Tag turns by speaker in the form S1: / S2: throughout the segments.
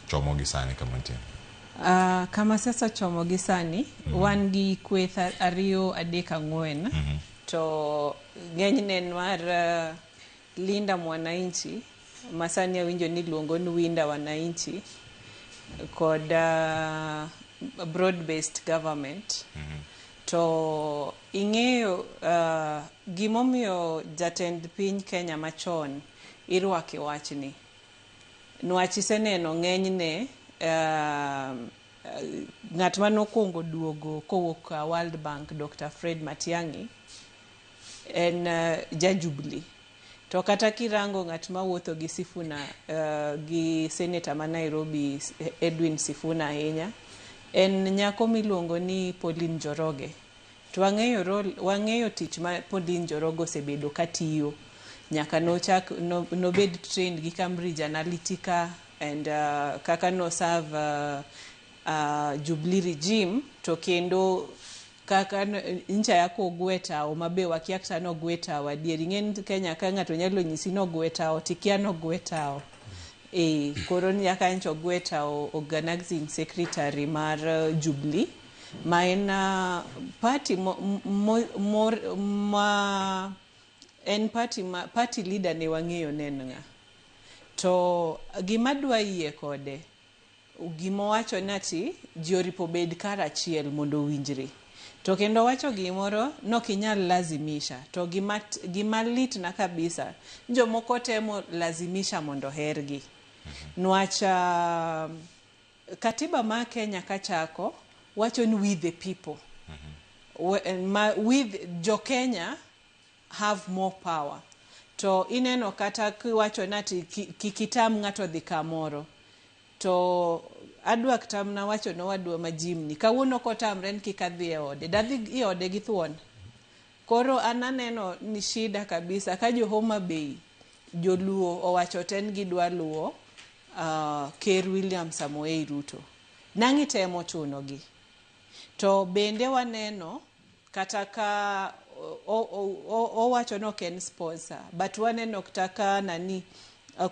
S1: chomo gi sani kama nitie?
S2: Kama siasa ochomo gi sani, wan gi kweth ariyo, adek, ang'wen, to ng'enyne en mar Linda Mwananchi, ma sani awinjo ni iluongo ni Winda Wananchi, kod broad based government. To ing'eyo gimomiyo jatend piny Kenya machon irwake wachni, nwach iseneno ng'enyne ng'at manokwongo duogo kowuok World Bank, Dr. Fred Matiang'i, en ja Jubilee. To kata kirango ng'at mawuotho gi Sifuna, gi seneta ma Nairobi Edwin Sifuna ahinya, en nyako miluongo ni Pauline Njoroge. To wang'eyo role, wang'eyo tich ma Pauline Njoroge osebedo katiyo nyaka nochak no, nobed trained gi Cambridge Analytica and kaka no serve Jubilee regime, to kendo kaka ncha yako ogwe tawo mabe wakia kata nogwe tawo adier. Ing'e ni Kenya ka ng'ato nyalo nyisi nogwe tawo tikia nogwe tawo e koro nyaka ncha ogwe tawo organizing secretary mar Jubilee, ma en party mo, mo, mo, ma en party ma party leader ne wang'eyo ne en ng'a. To gima dwa yie kode gimowacho ni ati ji oripo bed kar achiel mondo owinjre. To kendo wacho gimoro nokinyal lazimisha. To gima litna kabisa, jomoko temo lazimisha mondo ohergi. Nwach katiba ma Kenya kachako wacho ni "we the people". Ma with jo Kenya have more power. To ineno kata kiwacho ni ati kik itam ng'ato dhi kamoro. To adwa kata mana wacho ne owadwa ma Jim ni kawuono kotamre ni kik adhi e ode. Dadhi e ode gi thuon. Koro an aneno ni shida kabisa ka jo Homa Bay joluo owacho te ni gidwa luwo Ker William Samoei Ruto. Nang' itemo chuno gi. To bende waneno kata ka owacho ni ok en sponsor, but waneno kata ka nani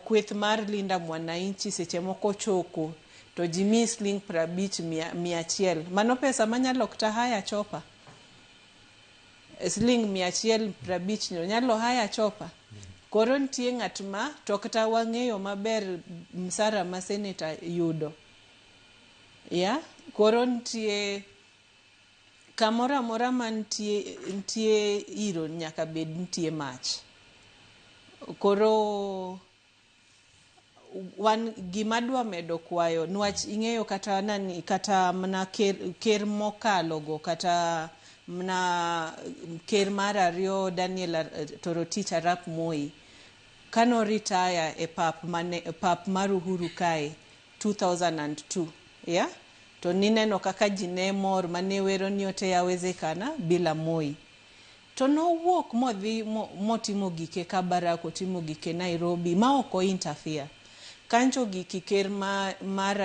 S2: kweth mar Linda Mwananchi seche moko choko to ji miyi siling 50, 100, 100. Mano pesa manyalo kata hire chopper. Siling 150 no nyalo hire chopper. Koro nitie ng'at ma to kata wang'eyo maber msara ma senator yudo. Ya, koro nitie kamoro amora ma nitie iro nyaka bed nitie mach. Koro wan gima dwa medo kwayo nwach ing'eyo kata nani kata mana ker mokalo go, kata mana ker mar ariyo Daniel Toroitich arap Moi kano retire e pap mane pap mar Uhuru kae 2002, yeah? To nineno kaka ji ne mor mane wero ni "yote yawezekana bila Moi". To nowuok modhi motimo gike Kabarak, otimo gike Nairobi ma ok o interfere. Kancho giki ker mar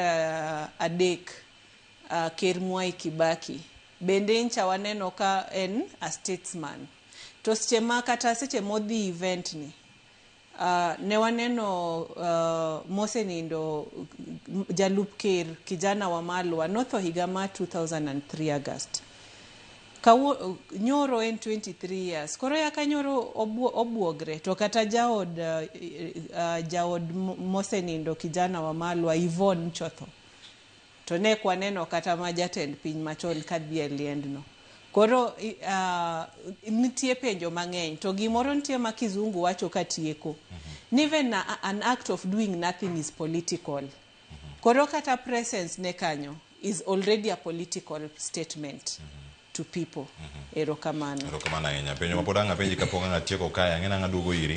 S2: adek, Ker Mwai Kibaki bende ncha waneno ka en a statesman. To seche ma kata seche modhi event ni ne waneno mosenindo jalup ker Kijana Wamalwa notho higa mar 2003 August. Nyoro en 23 years. Koro yaka nyoro obuogre to kata jaod mosenindo Kijana Wamalwa Yvonne chotho. To ne kwaneno kata ma jatend piny machon kadhi e liendno. Koro nitie penjo mang'eny to gimoro nitie ma kizungu wacho katieko. Ni even an act of doing nothing is political. Koro kata presence ne kanyo is already a political statement to people. Erokamano.
S1: Erokamano ahinya. Penjo ma pod ang' apenji kapok ang' atieko kae, ang'e ni ang' aduogo iri.